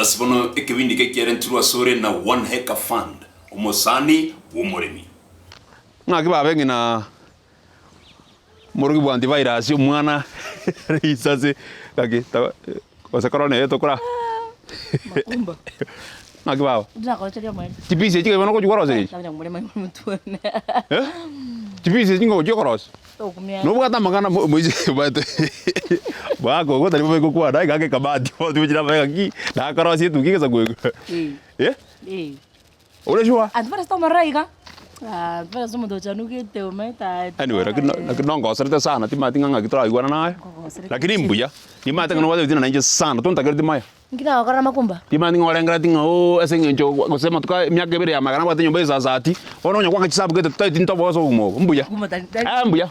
Ase bono ekebindi eke kiarentirwe asore na One Acre Fund, omosani bw'omoremi. Ng'aki babe ng'ina omorogi bwa antivirus omwana risasi gaki gose korona eye tokora Makumba. Ng'aki baba? Ndirakorecheria omoerio. Chipisi echi bono ogochi koroseria echi? Nabanya komorema igoro motwe one. Eh? Chipisi echi ngochi okorosia? Tokumia. Nobwate amang'ana mo- moise omanyete baka ogo tari bobe gokwana iga ake ekamati bono timochire amaye ng'aki nakorosia etuki egesaku eke. Eh. Eh? Eh. Ore sure? Antivirus tomorora iga. Ah, antivirus omonto ochanugete omanyete aye. Anyway, lakini no- lakini nongoserete sana timanyeti ng'a ng'aki toraigwana naye. Nkogoserete Lakini mbuya, nimanyete ng'a nobwate ebitina nainche sana, tontakereti maya. Inki nagokora namakumba? Timanyeti ng'a orengereti ng'a ooh ase eng'encho gose amatuko aya emiaka ebere ya magega nabwate enyomba ya esasati, bono onye kwanga chisabu gete totaeti ntoboe ase obogima obo, mbuya. Makumba tari tari. Eh mbuya,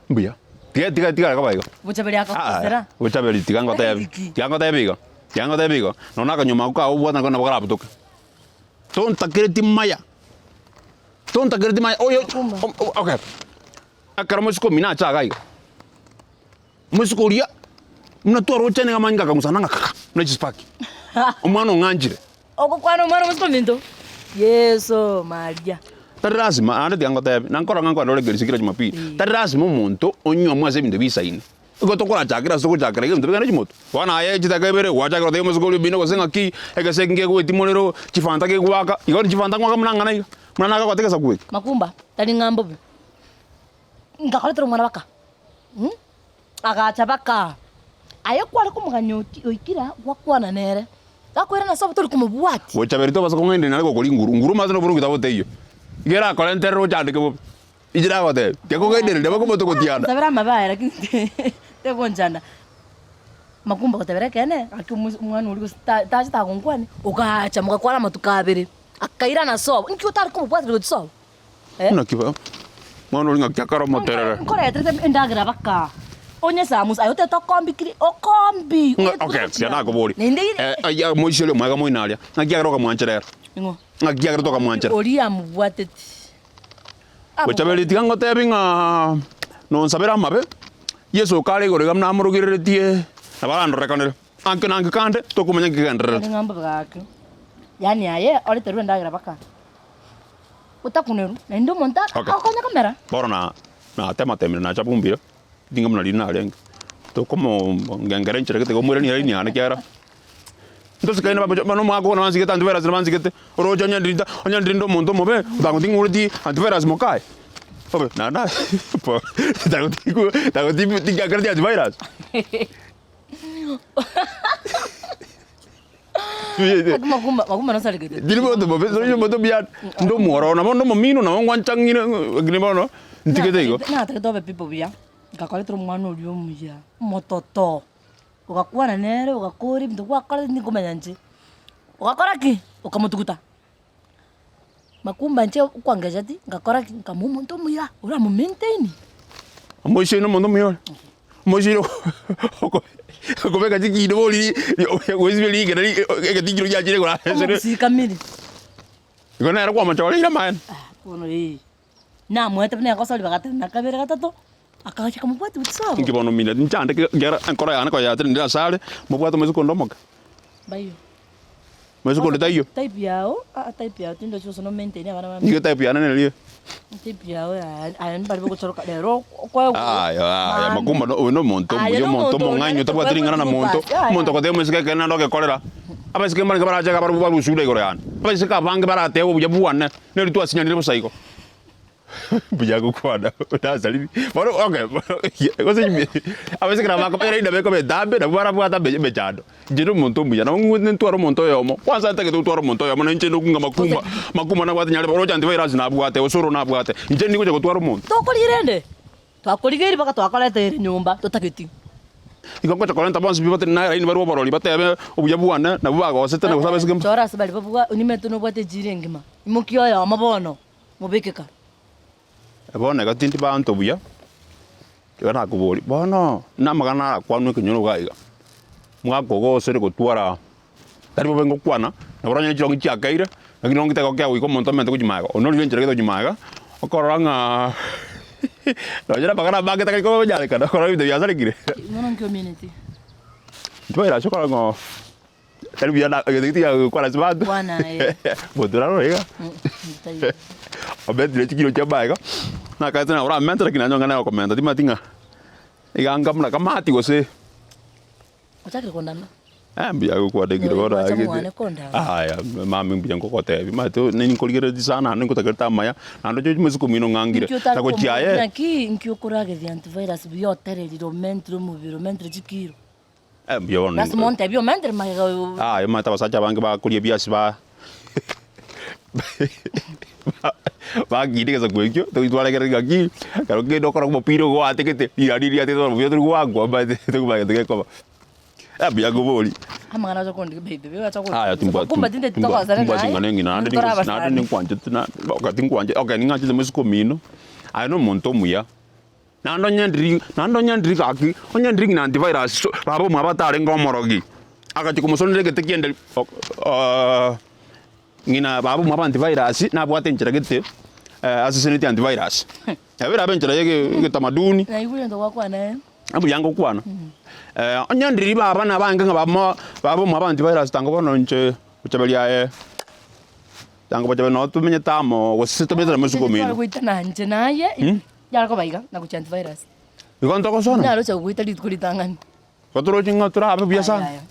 mbuya, tiga tiga tiga koba igo. Bochaberi akagosera. Bochaberi tiga ngotebi, tiga ngotebi igo. Tiga ngotebi igo, nonya akanyoma ako kago obwate nako nabo karabutoke. Tontakereti maya, tontakereti maya oyo okay, ekero mosike omino ache iga iga, omosike oria buna twaroche nigo amanyinga akang'usana ng'a kaka, buna chisipaki, omwana ong'anchire. Ogokwana omwana omosike ominto, Yeso, Maria. Tari lasima, naende tiga ngotebi, na nkorora ng'a nkorenda ore ekerisia kera jumapili, tari lasima omonto onyuomwe ase ebinto bisaine. Igo tokorachakera ase togochakera egento bigende chimoto. Bono aye chidaka ibere gwachakera gotebia omosike oria omino gose ng'aki, egese eki nkegoetia morero, chifanta kegoaka, igo chifanta ngoaka buna ng'ana iga, buna nagagote egesaku eke. Makumba, tari ng'a mbobe. Nkakoretera omwana baka mh, agacha baka, aye kware komoganya oti oikire aa gwakwana nere, gakoirana ase obo tori komobwatia. Gochaberi tobasa kong'ainire nare gokora inguru, nguru omanyete noboronge taboteiyo. Iga erakorenterere ochandeke bobe. Inche nagotebia, tiakogendereria bakomote gotiana. Nsabere amabe aya lakini tegonchanda. Makumba gotebera ekeene, gaki omois omwana oria gose ta tache tagonkwania, ogaacha mogakwana amatuko abere, akairana sobo, inki otare komobwatera gochia sobo? Eh? Naki ba, mwana oria ng'aki akare omoterere. Nkoreterete endagera baka, onye samusa, aye otete okombi kiri, okombi! Ng'a okay, tiga nakoboria. Naende Eh, ayia omoisia oria omwega moino aria, ng'aki agere okamwanchera ere? Ning'o? Ng'aki agere tokamwanchera? Oria amobwateti. Gochaberi tiga ngotebi ng'a nonsabere amabe, Yeso okare igoro iga buna amorogereretie, nabo arandorekanere. Anke na anke kande, tokomanya nki kegendererete. Tari ng'a mbobe gaki, yaani aye oreterwe endagera baka otakunerwe, naende omonto Okay. agokonya komera. Bono na natematemire nacha bumbire, tinga buna riria narenge, tokomo ngengera enchera gete iga omoiranie eraini yane ekiagera. Ntosikaine babe bono omwaka ogo nabansigete antivirus nabansigete, oroche onye ndiri onye ndiri nde omonto omobe, otango ting'ureti antivirus mokaye, obe naende po tango tiku tango tibu tingakereti antivirus. Lakini makumba makumba nosaregete. Tiri monto mobe, tari omonto omuya, nde omwororo nabo nde omomino nabo ngwanchang'ire lakini bono ntigete igo. Natagete obe people buya, nkakoretera omwana oria omuya, omototo. Ogakwana nere, ogakora ebinto gwakorete tinkomanya inche. Ogakora ki? Okamotuguta. Makumba inche okwangecheti, ngakora ki? Nkamoa omonto omuya, oramo maintain. Omoisia oyo na omonto omuya ore, omoisia oyo oko okobeka chikindo bori goesibia rigena ri egetingiro giachire igoro ase Omogusii kamiri. Igo nere kwamochoreire amaene. Ah bono eh. Namoete buna egosori bagatenena kabere gatato, akagocha akamobwatia gochia sobo. Inki bono mine nchandeke ekiagera enkoro yane koyatenenire asare, mobwate omoiseke onde omoke? Mbayo. Moiseke onde taiyo? Type yao, aa type yao tindochi gose no maintain abana ba Nigo type yane neriyo. Type yao aya aye mbari bogochoroka rero okoegwa Aya aya makumba oyo na omonto Aye omuya, omonto nomonto omong'aini onyarete otabwati ring'ana na koegwa monto, chibasi, aya. omonto ogotebia omoiseke ekero naende ogekorera. Abaiseke mbarenge barache iga barabwo barue ushuhuda igoro yane. Abaiseke abange baratebe obuya bwane, neri twasinyanire bosa igo. Mbuya gokwana nasariri. Bono okay gose abaiseke nabo bakobera inde bekoba etambe nabwo barabwate ame emechando. Inche na omonto omuya nabo ng'we ntware omonto oyomo, kwanza ntagete gotwara omonto oyomo na inche ndokunga makumba, makumba nabwate nyarebe oroche antivirus nabwate, osoro nabwate, inche ndigocha gotwara omonto. Tokorigia rende, twakorigeiri mpaka twakoreteire nyomba totageti. Igo ngocha korenta bonsi pi batenene eraini barue oborori batebe obuya bwane, nabwo bagosete na gose abaiseke mba. Chora ase baria babwa onimete nobwate echira engima, imokia oyomo bono. Mobeke kare. Bono iga tindi banto buya, iga nakoboria, bono namagana arakwanwe ekenyoro iga iga, omogaka ogo osere gotwara tari bobe ngokwana, nabo oranyore chirongi chiakeire, lakini rongi tari goika omonto omente gochia magega, onde orire enchera gete gochia magega, okorora ng'a nonye na amang'ana amange tari konyarekana, okorora ebinto biasarekire. Bono nki omineti? Intwe ase okorora ng'a. Tari buya na egento gete kiagokwana ase abanto. Kwana aye. Monto orarore iga. Taiyo. Omentire chikiro chia magega, nakaete naye oramente lakini nonye ng'a naye timanyeti ng'a iga anga buna kamati gose. Ochakire kondama. Eh mbuya gokwana ekero bono Noyo agete. mwane kondama. Aya mami mbuya ngogotebia omanyete nini nkorigereretie sana naende nkotakerete amaya, naende oche omosike omino ng'angire, Inki otari na gochia komanya aye. naki inki okorageria antivirus buya otererire omentire omobere omentire chikiro. Eh mbuya bono Lasima ontebie omentire magega oyo. Aye omanyete abasacha abange bakoria ebiasi ba bakinda egesaku ekio, tochi twaregereria ng'aki, ekero kende okora omopira ogo gwategete, riria riria riategete omopira tori goakwa omanyete tokomanya gento gekoba. Eh mbuya nkoborie. Amang'ana acha kondigia by the way acha Aya kondigia. timbwati Kumbe tinde titogosana timbwati naye, ing'ana eng'ina naende tore ningo naende abasani. ninkwanchete na okay tinkwanchete okay ning'anchete mosike omino, aye na omonto omuya. Naende onye ndiri naende onye ndiri gaki, onye ndiri ng'ina antivirus so baba omwabo atarenge omorogi, agachia komosonera egete ki'enderi ng'ina baba omwabo antivirus nabwate enchera gete aseseneti antivirus. Nabo erabe enchera ya ege egetamaduni. Naigure egento gwakwana eh. Mbuya ngokwana. Onye ndiri baba nabange ng'a bamo baba omwabo antivirus tanga bono inche gochaberia aye. Tanga gochaberia noo tomenyete amo gose tomenyete na mosike omino. Tware goitana inche naye, yare koba iga na gochia antivirus. Igo ntogosona? Naroche gogoita rituko ritang'ani. Igo toroche ng'a torabe buya sana? Yaya.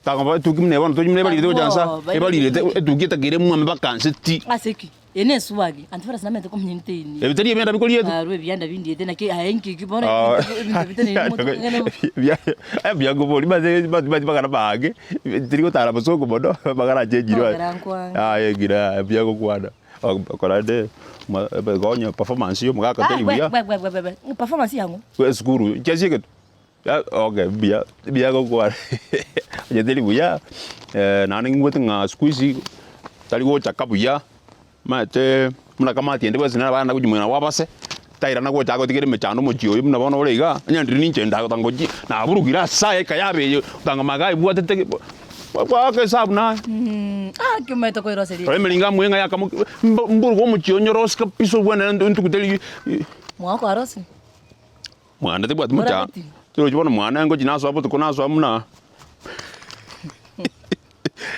Tanga bono etuki buna eye bono tochi buna ebarirete gocha nsa, Abwo, ebarirete etuki etakeire mwame mpaka nse ti. Ase ki? Eye ne eswagi, antivirus namanyete komenya nteini. Ebi tari ebianda bikoriete? Arwe ebianda bindiete naki aye inki eki bono ebinto bitenenire motwe ng'ende Mbuya nkobori mase mati magana mange, tiri gotara bosongo mono, magana achenchirwe aya. Nogera nkwange. Aye ng'ina aye mbuya gokwana. Korende gonya performance ya omogaka Ah, teri we, buya. we, we, we, we, performance yang'o? Esukuru, nchiasiegete? Okay mbuya, mbuya gokwana onye teri buya naende nigwete ng'a siku hizi tari gochaka buya, omanyete buna kamati ende bwensi nere abana gochia moino abase, tairana gocha agotigera emechando omochie oyo buna bono ore igaa, onye ndiri ninche ndagotanga gochia naburugire ase aye eka yaba eye, otanga maega aibwatete goaka esabu naye. Gaki omanyete koiroseria Rora emeringo amo ng'a yakamoki mbu mburuge omochie onyorosie kabisa obwenerete ntugute ri Mwako arosie? Mwana tebwati mocha tirochi bono mwana ngochi nasoa botuko nasoa buna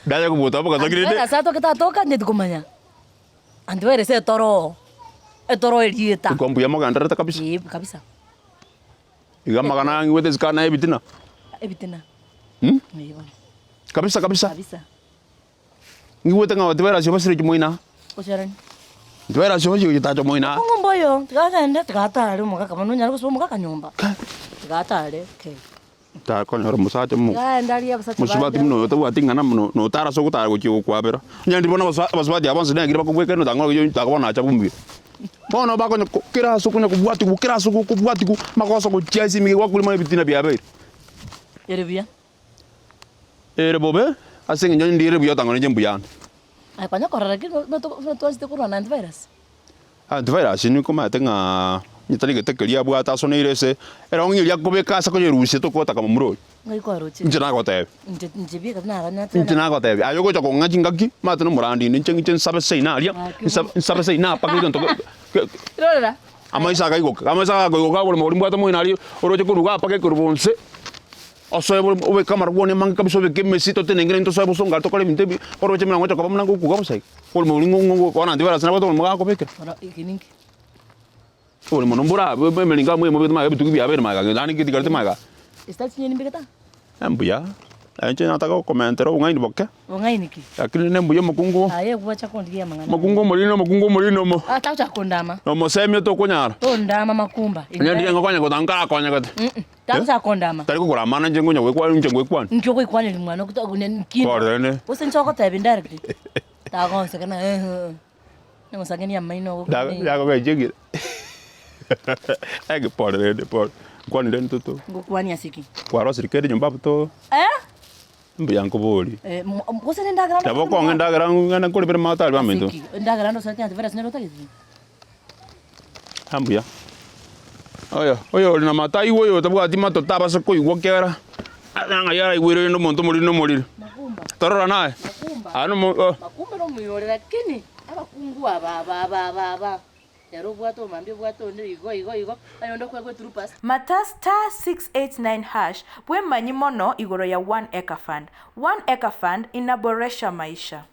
ndanya kobota omogaso ki rende. Ase atoke tatoka inche tikomanya, antivirus etoroo, etoroo erieta. Iko mbuya mogendererete kabisa. Eeh kabisa. Iga amagana ang'igwete isiko aya na ebitina. Ebitina. Eeh bono. Kabisa kabisa. Kabisa. Ng'igwete ng'a antivirus obasire chimoina. Gocharani. Antivirus obasire gochitacha omoina. Omokungu mboyo, tiga agende, tiga atare omogaka bono onyare gosoa omogaka nyomba. Tiga atare ke. Takonyora omosacha omo. Tiga aende arie abasacha Mosubati bande. buna oyo tabwati ing'ana mono, na otara ase ogotara gochia gokwabera. Onye ndiri bono abasa abasubati aba bonsi nengire bakobweka eno tang'ora gochia tanga bono nacha bombia. Bono bakonya ko kera ase okonya kobwatigwa kera ase okobwatigwa, magoso gochia ase emegega gwakorwa ebitina biabeire. Ere buya. Ere bobe, ase eng'encho onye ndire buya otang'ana inche mbuya ande. Aye konya korora ki buna twanchete korwa na antivirus. Antivirus nigo omanyete ng'a onye tari gete keria abwate asoneire ase erong'i eria akobeka ase koyerusia tokotaka momura oyo. Ng'ai kwaroche? Inche nagotebia. Inche inche bieka naranyete. Inche nagotebia, aye ogocha kong'a chingaki, omanyete na omorandi inde inche ng'iche nsabe seino aria, nsabe nsabe seino mpaka egento ge ge Rorera. Amaiso akaigoka, amaiso agakoigoka oboremo boria mbwate moino aria, oroche korwa igaa mpaka ekerubo nse. Osoe bore obeke amarabwoni amange kabisa obeke emesi totenenge naintwe tosoe bosongo aria tokore ebinto ebi, oroche buna ngocha koba buna ngokuga bosa iga. Oboremo boria ng'o ng'o bono antivirus nabwate oboremo gakobekera. Bono eke ninki? Oboremo mbora emeringo amo emobete magega ebitugi biabeire magega yaani getigarete magega. Esitari chinyeni mbegete aa? Mbuya, inche nataka gokomentera obong'aini boke. Bong'aini ki? Lakini rende mbuya omokungu. Aye gwacha kondigia amang'ana. Omokungu omoriri na omokungu omoriri na omo. Ah, tagochaka kondama. Na omosemia tokonyara. Tondama makumba. Onye ndire ngokonya gotanga nkarakonya gete. Tagochaka kondama. Tari kogora amana inche ngonya goikwana inche ngoikwana. Inki ogoikwaneria mwana nki? Pore rende. Gose inche ogotebia indirectly. Tagonseka na eh. Nagosang'enia amaino ogokwana. Yagogechirie. Ege pore rende pore. Nkwanire rende toto. Ngokwania ase ki? Kwarosire kende nyomba abwo to. Eh? Mbuya nkoborie. Eh, mo- gose nendagera Nabo okong'a endagera ng'ende nkorebere amato aria baminto. Aseki, endagera ndosete antivirus nere otagete. Ah mbuya. Oyo, oyo ore na mato aigwe oyo otabwati mato tabasa koigwa ekiagera ng'ai araigwere rende omonto omoriri na omoriri. Makumba. Torora naye. Makumba. Aye nomo oh. Makumba nomoyore lakini abakungu aba aba aba aba aba. Ere obwate omambia obwate onde igo igo igo, aye onde okoegwa eturupas. Mata *689# bwemanyi mono igoro ya One Acre Fund. One Acre Fund inaboresha maisha.